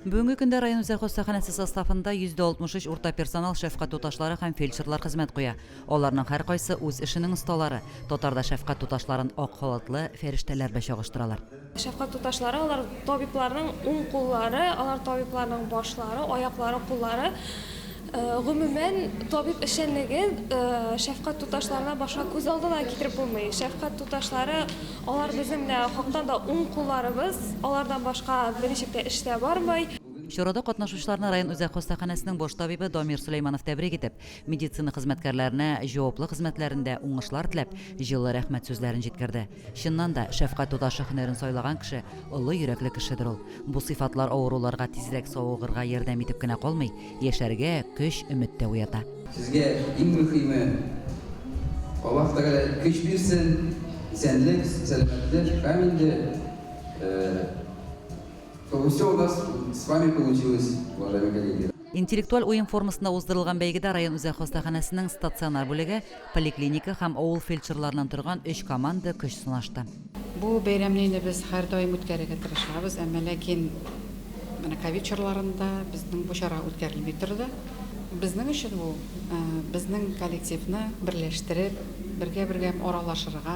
Бүгенге көндә район үзәк хастаханәсе составында 163 урта персонал, шәфкать туташлары һәм фельдшерлар хезмәт куя. Аларның һәркайсы үз эшенең осталары. Татарда шәфкать туташларын ак халатлы фәрештәләр белән чагыштыралар. Шәфкать туташлары алар табибларның уң куллары, алар табибларның башлары, аяклары, куллары. Гомумән, табиб эшчәнлеген шәфкать туташларына башка күз алдына китереп булмый. Шәфкать туташлары, алар безнең менә хактан да уң кулларыбыз, алардан башка берничек тә эш тә бармый. Чарада катнашучыларны район үзәк хастаханәсенең баш табибы Дамир Сөләйманов тәбрик итеп, медицина хезмәткәрләренә җаваплы хезмәтләрендә уңышлар теләп, җылы рәхмәт сүзләрен җиткерде. Чыннан да, шәфкать туташы һөнәрен сайлаган кеше олы йөрәкле кешедер ул. Бу сыйфатлар авыруларга тизрәк савыгырга ярдәм итеп кенә калмый, яшәргә көч, өмет тә уята. Сезгә иң мөхиме, Аллаһ Тәгалә көч бирсен, исәнлек, сәламәтлек һәм инде Чтобы все у нас с вами получилось, уважаемые коллеги. Интеллектуаль уен формасында уздырылган бәйгедә район үзәк хастаханәсенең стационар бүлеге, поликлиника һәм авыл фельдшерларыннан торган өч команда көч сынашты. Бу бәйрәмне инде без һәрдаим үткәрергә тырышабыз, әмма ләкин менә ковид чорларында безнең бу чара үткәрелми торды. Безнең өчен бу, безнең коллективны берләштереп, бергә-бергә аралашырга,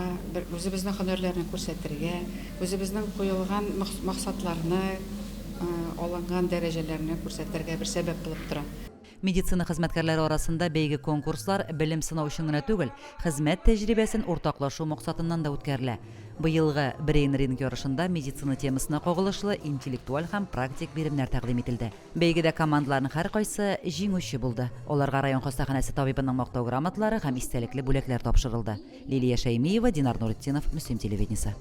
үзебезнең һөнәрләрне күрсәтергә, Үзебезнең куелган максатларны, алынган дәрәҗәләрне күрсәтергә бер сәбәп булып тора. Медицина хезмәткәрләре арасында бәйге-конкурслар белем сынау өчен генә түгел, хезмәт тәҗрибәсен уртаклашу максатыннан да үткәрелә. Быелгы Брейн-ринг ярышында медицина темасына кагылышлы интеллектуаль һәм практик биремнәр тәкъдим ителде. Бәйгедә командаларның һәркайсы җиңүче булды. Аларга район хастаханәсе табибының Мактау грамоталары һәм истәлекле бүләкләр тапшырылды. Лилия Шәймиева, Динар Нуретдинов, Мөслим телевидениесе.